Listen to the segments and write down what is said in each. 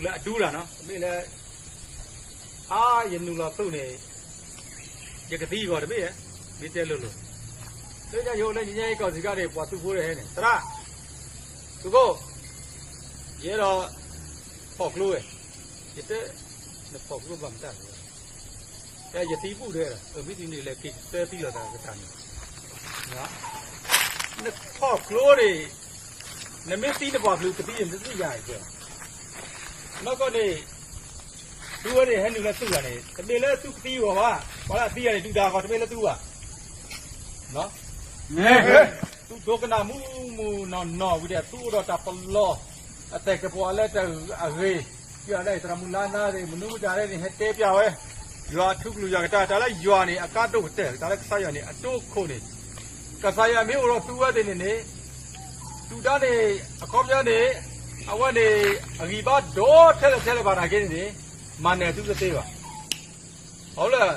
လၢအဒူတၢ်နီၤ, မ့ၢ်လၢ အါ ယနုာ်လီၤသုးန့ၣ် ယကသံအဂီၢ်တမ့ၢ်ဧါ, မ့ၢ်တဲလိၤလိၤ, လၢညါယအိၣ်လၢညါယကီၢ်စံးခါန့ၣ် ပှၤသုးဖိတဟဲန့ၣ် သရၣ် သုးခိၣ်, ယအဲၣ်ဒိးဖီၣ်ကျိဝဲ, ယတဲ နဖီၣ်ကျိဘၣ်မတၤလဲၣ်, ယသံဘူၣ်တဟဲဒီး မ့ၢ်သံန့ၣ်လဲၤက့ၤကသၢသံလိာ်သးကစၢ်န့ၣ် နဖီၣ်ကျိန့ၣ် နမ့ၢ်သံနပှၤကလုာ်ကသံန့ၣ် နသံယၤအံၤ, နီၢ်ကီၢ်န့ၣ် သုဝဲန့ၣ်ဟဲနုာ်လၢသုးဂၤန့ၣ် တမ့ၢ်လၢသုကသံအဂီၢ်ဘၣ်, ပှၤလၢအသံဂၤန့ၣ် ဒုၣ်ဒါအဂီၢ် တမ့ၢ်လၢသုဘၣ်, သုဒိကနၣ်မုၢ်မုၢ်နီၢ်နီၢ်ဝံၤဒီး သုအိၣ်ဒီးတၢ်ပလီၢ် အသဲးကပီၤအလၢတၢ်အဂ့ၤ, ယွၤလၢသရၣ်မုၢ်လါနါရ့ၣ် မနုၤမတၤလဲၣ်န့ၣ် ဟဲတဲပျးဝဲ ယွၤထူကလုၢ်ယွၤကတၢၢ် တၢ်လၢယွၤန့ၣ် အကါဒိၣ်ကတၢၢ် တၢ်လၢကစၢ်ယွၤန့ၣ် အဒိခိၣ်န့ၣ်, ကစၢ်ယွၤမ့ၢ်အိၣ်ဒီးသုဝဲသ့ၣ်န့ၣ်န့ၣ်, ဒုၣ်ဒါန့ၣ် အခီပညီန့ၣ် အဝဲန့ၣ် အဂံၢ်ဘါဒိၣ်ထဲလဲၣ်ထဲလဲၣ်ဘၣ်နာ်က့န့ၣ်န့ၣ်, မၤနၢၤသုတသ့ဘၣ်. အလၢ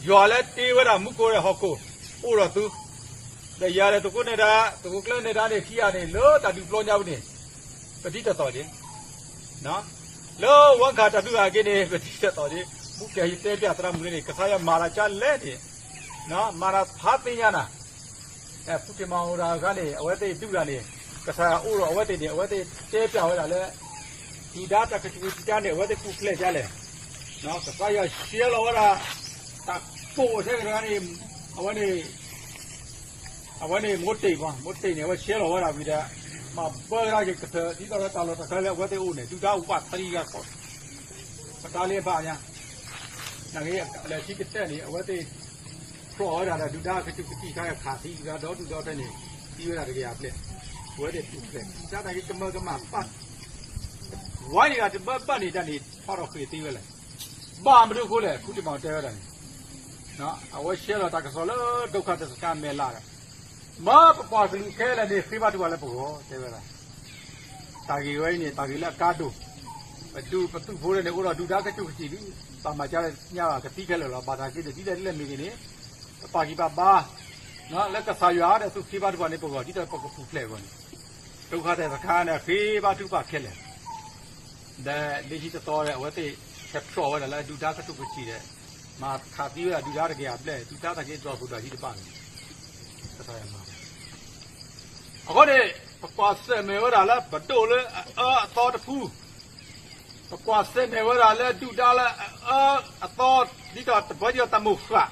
ယွၤလၢတ့ဝဲဒၣ်မူခိၣ်ဒီးဟီၣ်ခိၣ် အိၣ်ဒီးသု, ဒီးယၤဒီးသုးခိၣ်နဲၣ်ဒါ သုးခိၣ်ကျၢၢ်နဲၣ်ဒါန့ၣ် ခံဂၤန့ၣ် လၢတၢ်ဒုးပျီညါပူၤန့ၣ် ပဒ်တသိးက့ၤ, လၢဝါခးတၢ်ဒုးဂၤက့ၤန့ၣ် ပဒ်တသိးက့ၤ, မူကဲယတဲပျးသရၣ်မုၣ်န့ၣ် ကစၢ်ယွၤမၤတၢ်ကလဲၣ်န့ၣ်, မၤတၢ်ဖးသ့ၣ်ညါနၤ ဖုတံၢ်မၤအိၣ်တဂၤန့ၣ် အဝဲသ့ၣ်ဒုၣ်တၢ်န့ၣ် ကစၢ်ယွၤအိၣ်ဒီးအဝဲသ့ၣ်န့ၣ် အဝဲသ့ၣ်တဲပျးဝဲဒၣ်လၢ ဒုၣ်ဒါတၢ်ကစူၢ်ကစံးတၢ်န့ၣ် အဝဲသ့ၣ်ပူၤဖျဲးဒ်လဲၣ်, ကစၢ်ယွၤရှဲလီၤဝဲဒၣ် တၢ်ကိးထဲကတဂၤန့ၣ် အဝဲန့ၣ် အဝဲန့ၣ် မိတ့ၢ်ပှၤ မိတ့ၢ်န့ၣ် အဝဲရှဲလီၤဝဲဒၣ်ဝံၤဒီး မၤဘၢကဒါက့ၤကတၢၢ် ဒ်သိးလၢတၢ်လီၢ်တၢ်ကျဲလၢအဝဲသ့ၣ်အိၣ်န့ၣ် ဒုၣ်ဒါဝးသံဂၤ ပတၢ်လၢဘၣ်ညါ, နာ်က့အလဲၤထံကတၢၢ်န့ၣ် အဝဲသ့ၣ် ဖျိးဝဲဒၣ်ဒီး ဒုၣ်ဒါကစူၢ်ကစံးခါခးသံဒုၣ်ဒါဒီဒူၣ်ဒီထၢန့ၣ် သံဝဲဒၣ်တကယၤဘျဲၣ်, အဝဲသ့ၣ်ပူၤဖျဲး ဒုၣ်ဒါနာ်က့ကမၢကမၣ်ပာ် ဝဲန့ၣ်ဂၤတဘၣ်ဘၣ်န့ၣ်တၢ်န့ၣ် ထီၣ်ထီၣ်ဃ့ၢ်သ့ဝဲလဲၣ်, ဘၣ်မနုၤအဃိလဲၣ် ဖုတံၢ်မၤတဲဝဲဒၣ်န့ၣ် အဝဲရှဲလီၤတၢ်ကစီၣ်လၢ ဒုက္ခသည်စခန်း မဲၢ်လးဒီး မ့ၢ်ပပှၤကလုာ်ခဲလၢာ်န့ၣ် ဃ့ဘါထုကဖၣ်လၢပဂီၢ် တဲဝဲဒၣ်, တၢ်ဂ့ၢ်ဝဲအံၤန့ၣ် တၢ်ဂ့ၢ်လၢအကါဒိၣ်, ပဒူပသုးဖိလၢန့ၣ် အိၣ်ဒီးဒုၣ်ဒါကစူၢ်ကစံးလံ, ဘၣ်မၤကါညါဘၣ်ကသံခဲလၢာ်လီၤ, ဘၣ်တၢ်က့ၤဒီးဒ်လဲၣ်ဒ်လဲၣ်မ့ၢ်ဂ့ၤန့ၣ်, ပပာ်ဂံၢ်ပာ်ဘါ လၢကစၢ်ယွၤဒီးသုဃ့ဘါထုကဖၣ်န့ၣ်ပဂီၢ် ဒ်သိးပကပူၤဖျဲးအဂီၢ်န့ၣ်, ဒုက္ခသည်စခန်းန့ၣ် ဃ့ဘါထုကဖၣ်ခဲလၢာ် ဒီးလၢဟံၣ်တသီဒီး အဝဲသ့ၣ်ဟဲဖျိးဝဲဒၣ်လၢဒုၣ်ဒါကစူၢ်ကစံးဒီး မၤခးသံဝဲဒၣ်ဒုၣ်ဒါတကယၤဘျဲၣ် ဒုၣ်ဒါတၢ်က့ၤဒိးပူၤဒီးဟံၣ်တဘၣ်န့ၣ်, ကစၢ်ယွၤမၤ အဃိန့ၣ် ပကွၢ်ဆၢၣ်မဲာ်ဝဲဒၣ်လၢပဒိၣ်လၢအအၢအသီတဖု, ပကွၢ်ဆၢၣ်မဲာ်ဝဲဒၣ်လၢဒုၣ်ဒါလၢအအၢအသီ ဒ်သိးတပၢၢ်ဒ်သိးတၢ်မိၢ်ဃၢ်,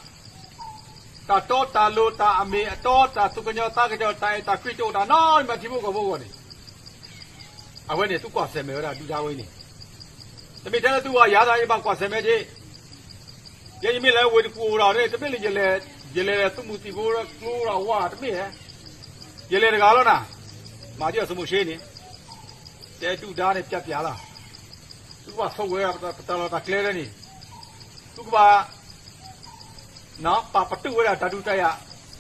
တၢ်တီတၢ်လိၤ တၢ်အမ့ၢ်အတီ တၢ်သူၣ်ကညီၤသးကညီၤ တၢ်အဲၣ်တၢ်ကွံတအိၣ်တၢ်နီတမံၤထံဖိကီၢ်ဖိအဂီၢ်န့ၣ်, အဝဲန့ၣ် သုကွၢ်ဆၢၣ်မဲာ်ဝဲဒၣ်ဒုၣ်ဒါဝဲန့ၣ်, တမ့ၢ်ထဲလၢသုဝဲယၤသးယဘၣ်ကွၢ်ဆၢၣ်မဲာ်က့ၤ ယဲယမ့ၢ်လဲၤဝ့ၢ်တကူၣ်အိၣ်ဒီးန့ၣ် တမ့ၢ်လၢ ယလဲၤသုးမုၢ်သံၣ်ဘိလၢကျိဒီးဝါတမ့ၢ်ဧါ, ယလဲၤတဂၤလီၤနၤ, မၤဒ်အီၤစမိၣ်ရှ့န့ၣ်, တဲဒုၣ်ဒါန့ၣ်ပျးပျးလီၤ, သုကဘၣ်ဆိၣ်ဝဲပတၢ်လီၢ်တၢ်ကျဲလၢန့ၣ်, သုကဘၣ် ပာ်ပတုာ်ဝဲဒၣ်တၢ်ဒုးတၢ်ယၤ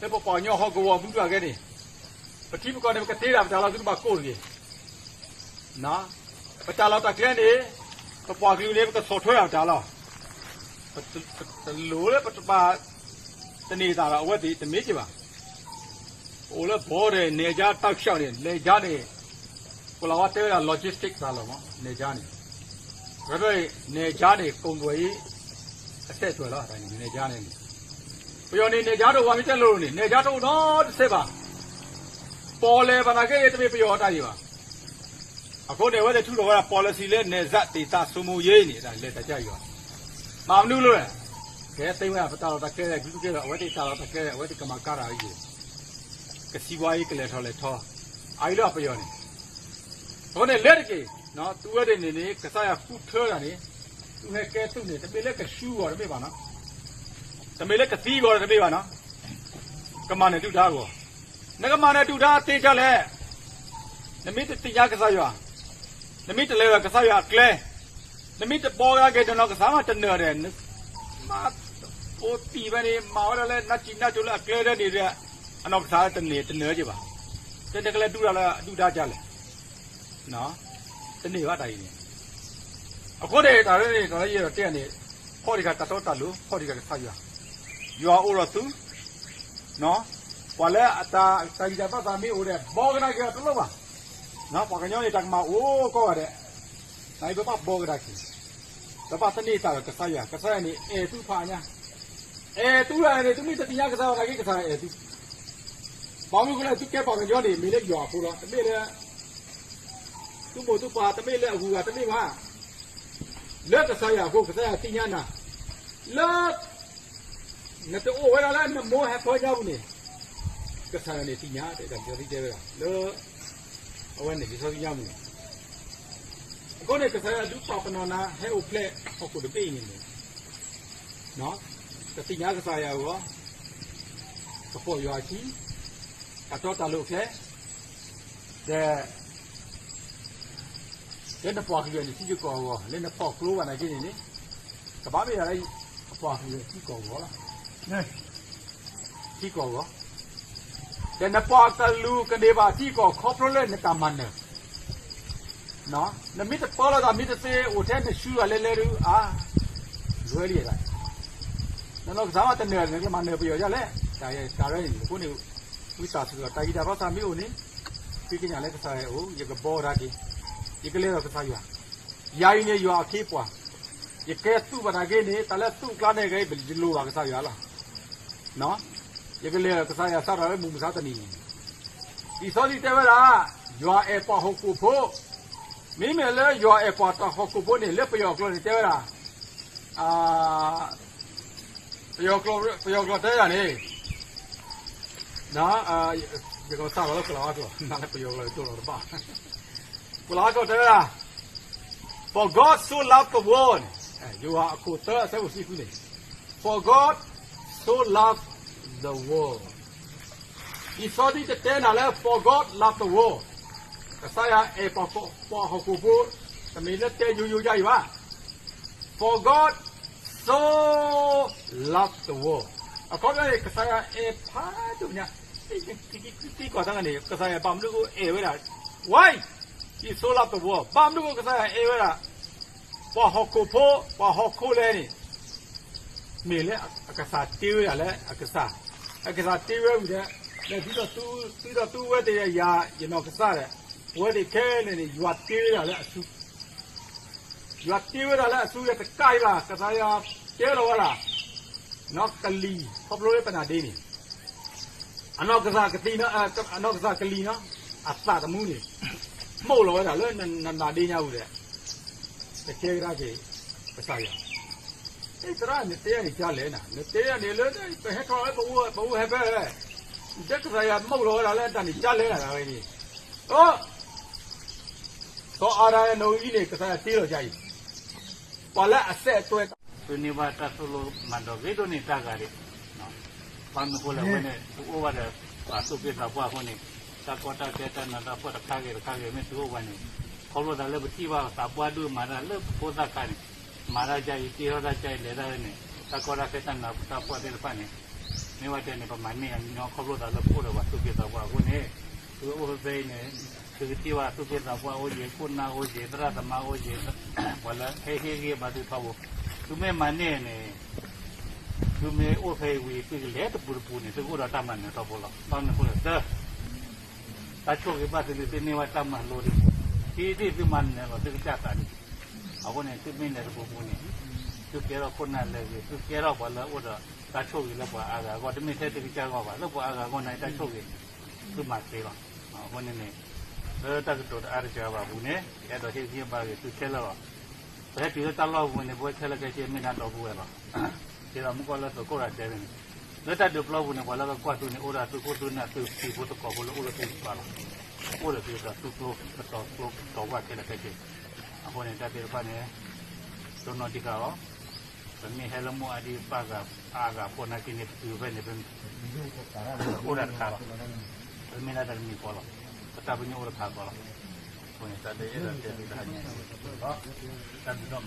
လၢပပှၤကညီဟီၣ်ကဝီၤမုၢ်ဒွးကဲန့ၣ်, ပထံပကီၢ်န့ၣ် ပကတ့တၢ်ပတၢ်လီၢ်သုတဘၣ်ကိၢ်တဂ့ၤ ပတၢ်လီၢ်တၢ်ကျဲန့ၣ် ပပှၤကလုာ်န့ၣ် ပကဆီၣ်ထွဲတၢ်ပတၢ်လီၢ်, ပတလိၣ်လၢပတဘၣ်တန့ၢ်သးဒီးအဝဲသ့ၣ်တမ့ၢ်က့ၤဘၣ်, ပအိၣ်လၢ border န့ၣ် နယ်ခြားတလျှောက်န့ၣ် နယ်ခြားန့ၣ် ပလီၤဝါတဲဝဲဒၣ် logistic သးလီၤမး နယ်ခြားန့ၣ်, ဝဲဒၣ် နယ်ခြားန့ၣ် ကုန်သွယ်ရေး အဆက်အသွယ်လီၤ နယ်ခြားန့ၣ်န့ၣ်, ပယီၤန့ၣ် နယ်ခြားတအိၣ်ဘၣ် မ့ၢ်တဲလိၤလိၤန့ၣ် နယ်ခြားတအိၣ်နီတစဲးဘၣ်, ပီၣ်လဲၣ်ဘၣ်နာ်က့ တမ့ၢ်ပယီၤအတၢ်ဂ့ၢ်ဘၣ် အဃိန့ၣ် အဝဲသ့ၣ်ထုးထီၣ်ဝဲဒၣ် policy လၢ နယ်စပ်ဒေသစိုးမိုးရေး န့ၣ် လဲၤတၢ်ကါအံၤဘၣ်, မ့ၢ်မနုၤလဲၣ်, ကဟဲသ့ဝဲဒၣ် ပတၢ်လီၢ်တၢ်ကျဲ ဂုၤကဲလီၤ အဝဲသ့ၣ်တၢ်လီၢ်တၢ်ကျဲ အဝဲသ့ၣ်ကမၤကါတၢ်အံၤ, ကစံးဝါအံၤ ကလဲၤထီၣ်လဲၤထီ, အအံၤလၢပယီၤန့ၣ်, အဃိန့ၣ် လဲၤတက့ၢ်, သုဝဲသ့ၣ်န့ၣ်န့ၣ် ကစၢ်ယွၤဃုထၢတၢ်န့ၣ်, သုဟဲကဲသုးန့ၣ် တမ့ၢ်လၢကဆူဂီၢ်တမ့ၢ်ဘၣ်နီၤ, တမ့ၢ်လၢကသံဂီၢ်တမ့ၢ်ဘၣ်နီၤ, ကမၤနၢၤဒုၣ်ဒါအဂီၢ်, နကမၤနၢၤဒုၣ်ဒါသ့ဒ်လဲၣ်, နမ့ၢ်တသ့ၣ်ညါကစၢ်ယွၤ, နမ့ၢ်တလဲၤဒီးကစၢ်ယွၤအကျဲ, နမ့ၢ်တဘီကဒါက့ၤ နနီၢ်ကစၢ်မးတနၢၤဒီး, မၤအိၣ်သံၣ်ဖဲန့ၣ် မၤဝဲဒၣ်လၢနးစံးနးစိၤလၢအကျဲဒၢန့ၣ်ဒီး, အနီၢ်ကစၢ်တန့ၢ်တနၢၤက့ၤဘၣ်, တဲနကလဲၤဒုးတၢ်လၢဒုၣ်ဒါဒ်လဲၣ် တန့ၢ်ဘၣ်တၢ်အံၤန့ၣ်, အဃိန့ၣ် တၢ်လၢန့ၣ် တၢ်လၢယအဲၣ်ဒိးတဲန့ၣ်, ဖီၣ်တံၢ်ဃာ်တၢ်တီတၢ်လိၤ ဖီၣ်တံၢ်ဃာ်ကစၢ်ယွၤ, ယွၤအိၣ်ဒီးသု, ပှၤလၢအတၢ်ဂံၢ်တၢ်ဘါသးမ့ၢ်အိၣ်ဒီး ဘီကဒါက့ၤအီၤတလိၣ်ဘၣ်, ပှၤကညီန့ၣ် တၢ်ကမၣ်အိၣ်ကိးဂၤဒဲး, နပဘၣ်ဘှီကဒါက့ၤ, ပဘၣ်သန့ၤတၢ်ဒီးကစၢ်ယွၤ, ကစၢ်ယွၤန့ၣ် အဲၣ်သုဖးညါ, အဲၣ်သုဒၣ်န့ၣ် သုမ့ၢ်တသ့ၣ်ညါကစၢ်ယွၤနာ်က့ ကစၢ်ယွၤအဲၣ်သု, ဘၣ်မနုၤအဃိလဲၣ် သုကဲပှၤကညီန့ၣ် မ့ၢ်လၢယွၤအဃိလီၤ, တမ့ၢ်လၢ သုမိၢ်သုပၢ်, တမ့ၢ်လၢအဂုၤအဂၤ, တမ့ၢ်ဘၣ်, လၢကစၢ်ယွၤအဃိ ကစၢ်ယွၤသ့ၣ်ညါနၤ, လၢ နတအိၣ်ဝဲဒၣ်လၢနမိၢ်ဟဲဖၢညါပူၤန့ၣ်, ကစၢ်ယွၤန့ၣ်သ့ၣ်ညါ တဲဝဲဒၣ်, လၢ အဝဲန့ၣ် လံာ်စီဆှံညါပူၤန့ၣ်, အဃိန့ၣ် ကစၢ်ယွၤဒုးပာ်ပနီၣ်နၤ ဟဲအိၣ်ဖျဲၣ်ဟီၣ်ခိၣ်တဘ့ၣ်အံၤန့ၣ်န့ၣ်, ကသ့ၣ်ညါကစၢ်ယွၤအဂီၢ်, ကပိာ်ယွၤအခံ, တၢ်တီတၢ်လိၤအကျဲ, ဒီး လၢနပှၤကလုာ်န့ၣ် ထံကီၢ်အဂီၢ်, လၢနဖီၣ်ကျိဘၣ်နာ်က့န့ၣ်န့ၣ်, ကဘၣ်မ့ၢ်ဒၣ်လၢ အပှၤကလုာ်ထံကီၢ်အဂီၢ်လီၤ. ထံကီၢ်အဂီၢ်, ဒီးနပှၤကလုာ်ကန့ၢ်ဘၣ်ထံကီၢ်ခီဖျိလၢနတၢ်မၤနၢၤ, နမ့ၢ်တပၢလီၤသး မ့ၢ်တသ့အိၣ်ထဲနစုဂၤလဲၤလဲၤဒုး အါ, လွဲလံဒၣ်, နနီၢ်ကစၢ်မးတနၢၤ နကမၤနၢၤပယီၤဒ်လဲၣ်, တၢ်ရဲၣ်န့ၣ် အဃိန့ၣ် ဝံသးစူၤ တၢ်ဂံၢ်တၢ်ဘါသးမ့ၢ်အိၣ်န့ၣ်, ဃ့ကညးလၢကစၢ်ယွၤအိၣ်, ယကဘှီကဒါက့ၤ, ယကလဲၤဒီးကစၢ်ယွၤ, ယၤအံၤန့ၣ် ယွၤအခ့အပှၤ, ယကဲသူၣ်ဘၣ်တၢ်ဂ့ၤန့ၣ် တၢ်လၢသူၣ်အကျါန့ၣ်ဂ့ၤ ယလိၣ်ဘၣ်ကစၢ်ယွၤလီၤ. ယကလဲၤကစၢ်ယွၤစးထီၣ်လၢမုၢ်မဆါတနံၤအံၤ, လံာ်စီဆှံတဲဝဲဒၣ်, ယွၤအဲၣ်ပှၤဟီၣ်ခိၣ်ဖိ, မ့မ့ၢ်လၢယွၤအဲၣ်ပှၤတၢ်ဟီၣ်ခိၣ်ဖိန့ၣ် လၢပယီၤကျိာ်န့ၣ်တဲဝဲဒၣ်, ပယီၤကျိာ်တဲဒၣ်န့ၣ်, ယကစးထီၣ်လၢကလၤဝါကျိာ်, နလၢပယီၤကျိာ်တလိၣ်တဘၣ်, ကလၤဝါကျိာ်တဲဝဲဒၣ်, For God so loved the world, ယိၤဟၣ်အခိၣ်သၢအဆၢဖိတဆံဃုန့ၣ်, For God so loved the world. လံာ်စီဆှံတတဲနၤလၢ For God loved the world, ကစၢ်ယွၤအဲၣ်ပှၤဟီၣ်ခိၣ်ဖိ, တမ့ၢ်လၢတဲယိယိယါအံၤဘၣ်, For God so loved the world. အခီပညီန့ၣ် ကစၢ်ယွၤအဲၣ်ဖးဒိၣ်ညါ, သံကွၢ်တၢ်န့ၣ် ကစၢ်ယွၤဘၣ်မနုၤအဃိအဲၣ်ဝဲဒၣ်, Why he so loved the world, ဘၣ်မနုၤအဃိကစၢ်ယွၤအဲၣ်ဝဲဒၣ် ပှၤဟီၣ်ခိၣ်ဖိ, ပှၤဟီၣ်ခိၣ်လဲၣ်န့ၣ်, မ့ၢ်လၢအကစၢ်တ့ဝဲဒၣ်လၢအကစၢ်, အကစၢ်တ့ဝဲဝံၤဒီး, ဒီးသုဒီးသုဝဲသ့ၣ်ယၤ ယနီၢ်ကစၢ်ဒီး, ပဝဲသ့ၣ်ခဲလၢာ်န့ၣ် ယွၤတ့ဝဲဒၣ်လၢအစု, ယွၤတ့ဝဲဒၣ်လၢအစုဒီးတကးအံၤဘၣ်, ကစၢ်ယွၤတဲလီၤဝဲဒၣ်, နီၢ်ကလံၤ ခီဖျိလၢပနၢ်ဒ့န့ၣ် အနီၢ်ကစၢ်ကသံ, အနီၢ်ကစၢ်ကလံၤနီၤ, အသးသမူန့ၣ်, မိၣ်လီၤဝဲဒၣ်လၢနနၢ်ဒ့ညါပူၤဒီး, ကကဲကဒါက့ၤကစၢ်ယွၤ, သရၣ် နတဲယၤန့ၣ်ကလဲၣ်နၤ, နတဲယၤန့ၣ်လၢပဟဲထီၣ်လၢပအိၣ်ဟဲဖဲလဲၣ်, နတဲကစၢ်ယွၤမိၣ်လီၤဝဲဒၣ်လၢတၢ်န့ၣ်ကလဲၣ်နၤဝဲန့ၣ်, အိ, စီၤအၤဒၣ်နီၢ်အံၤန့ၣ် ကစၢ်ယွၤတ့လီၤယၤအံၤ, ပှၤလၢအစဲးအသွဲၣ် သုန့ၢ်ဘၣ်တၢ်သိၣ်လိမၤဒိးဂ့ၤဒိၣ်န့ၢ်တၢ်ဂၤဒံး, ဘၣ်မနုၤအဃိလဲၣ်ဝဲန့ၣ် သုအိၣ်ဘၣ်ဒီး ပှၤသူၣ်က့သးပှၢ်အဃိန့ၣ်, တၢ်ကီတၢ်ခဲတၢ်နးတၢ်ဖှီၣ်တခါဂ့ၤတခါဂ့ၤမ့ၢ်သုအိၣ်ဘၣ်န့ၣ်, ခီဖျိသးလၢပထံၣ်ဘၣ်သးပှၢ်ဒိၣ်မၤတၢ်လၢပဖိသၣ်ခါန့ၣ်, မၤတၢ်ကါအံၤတ့ထီၣ်တၢ်ကါအံၤလဲၤတၢ်န့ၣ်, တၢ်ကီတၢ်ခဲတၢ်နးတၢ်ဖှီၣ်သ့ၣ်တဖၣ်န့ၣ်, မ့ၢ်ဝဲတဲန့ၣ် ပမၤန့ၢ်အညီခီဖျိသးလၢပအိၣ်ဒီးပှၤသူၣ်က့သးပှၢ်အဃိန့ၣ်, သုအိၣ်ဖဲဖဲအံၤန့ၣ်, သုကထံၣ်ဘၣ်သူၣ်က့သးပှၢ်အိၣ်ယံၤ, ခိၣ်နၢ်အိၣ်ယံၤ, သရၣ်သမါအိၣ်ယံၤ, ပှၤလၢဟဲဟ့ၣ်ဂံၢ်ဘါသုထီဘိ, သုမ့ၢ်မၤန့ၢ်န့ၣ် သုမ့ၢ်အိၣ်ဖဲအံၤဝံၤ သုကလဲၤတပူၤတပူၤန့ၣ် သုကအိၣ်ဒီးတၢ်မၤနၢၤထီဘိလီၤ. ဘၣ်မနုၤအဃိလဲၣ်, တၢ်, တၢ်ဆိၣ်ဂ့ၤဘၣ်သုလံ သုန့ၢ်ဘၣ်တၢ်မၤလိလံ, ခံထံၣ်သုမၤနၢၤလီၤသုကစၢ်သးလံ. အဃိန့ၣ် သုမ့ၢ်လဲၤတပူၤပူၤန့ၣ်, သုကဲထီၣ်ခိၣ်နၢ်လၢအဂ့ၤ, သုကဲထီၣ်ပှၤလၢအအိၣ်ဒီးတၢ်ဆိၣ်ဂ့ၤလၢပှၤအါဂၤအဂီၢ်, တမ့ၢ်ထဲသုကစၢ်အဂီၢ်ဘၣ်, လၢပှၤအါဂၤအဂီၢ်န့ၣ် တၢ်ဆိၣ်ဂ့ၤ, သုမၤသ့လီၤ. အဃိန့ၣ်န့ၣ်, လၢတၢ်ကတိၤတအါတစှၤဘၣ်အပူၤန့ၣ်, အဲၣ်ဒိးဟ့ၣ်ဂံၢ်ဘါဂ့ၤသုခဲလၢာ်လီၤ. ပဟဲတုၤလၢတၢ်လီၢ်ပူၤန့ၣ် ပဝဲခဲလၢာ်ခဲဆ့မ့ၢ်ဒၣ်ဒီပုၢ်ဝဲၢ်လီၤ. ဒ်သိးမုၢ်ကီၢ်လၢသုးခိၣ်ရၤတဲဝဲန့ၣ်, လၢတၢ်ဒုးပျီပူၤန့ၣ် ပှၤလၢကကွၢ်သုန့ၣ် အိၣ်ဒီးသုခိၣ်သုနၢ် သုဖံးဖိသကိးဖိလၢအိၣ်လၢသုကပၤလီၤ. အိၣ်ဒီးသုဒီးသုကျိ ပတီၢ်ကျိတီၢ်ဝၢ်ခဲလၢာ်ခဲဆ့. အဃိန့ၣ် တၢ်သ့ၣ်တဖၣ်န့ၣ်, ဒိနီၢ်တံၢ်ဃာ်အီၤ, ပမ့ၢ်ဟဲလၢမိၢ်အါဒံပၢ်ဂၤအါဂၤဖိနာ်က့န့ၣ် ပတုၤဖဲန့ၣ် ပအိၣ်ဒၣ်တခါလီၤ. ပမ့ၢ်ဒၣ်တၢ်တမံၤဃီလီၤ. ပတၢ်ပညိၣ်အိၣ်တခါဃီလီၤ. အဃိန့ၣ် တၢ်လၢအဲၣ်ဒိးတဲသုတဟါညါန့ၣ်, တၢ်ဒုးထီၣ်မး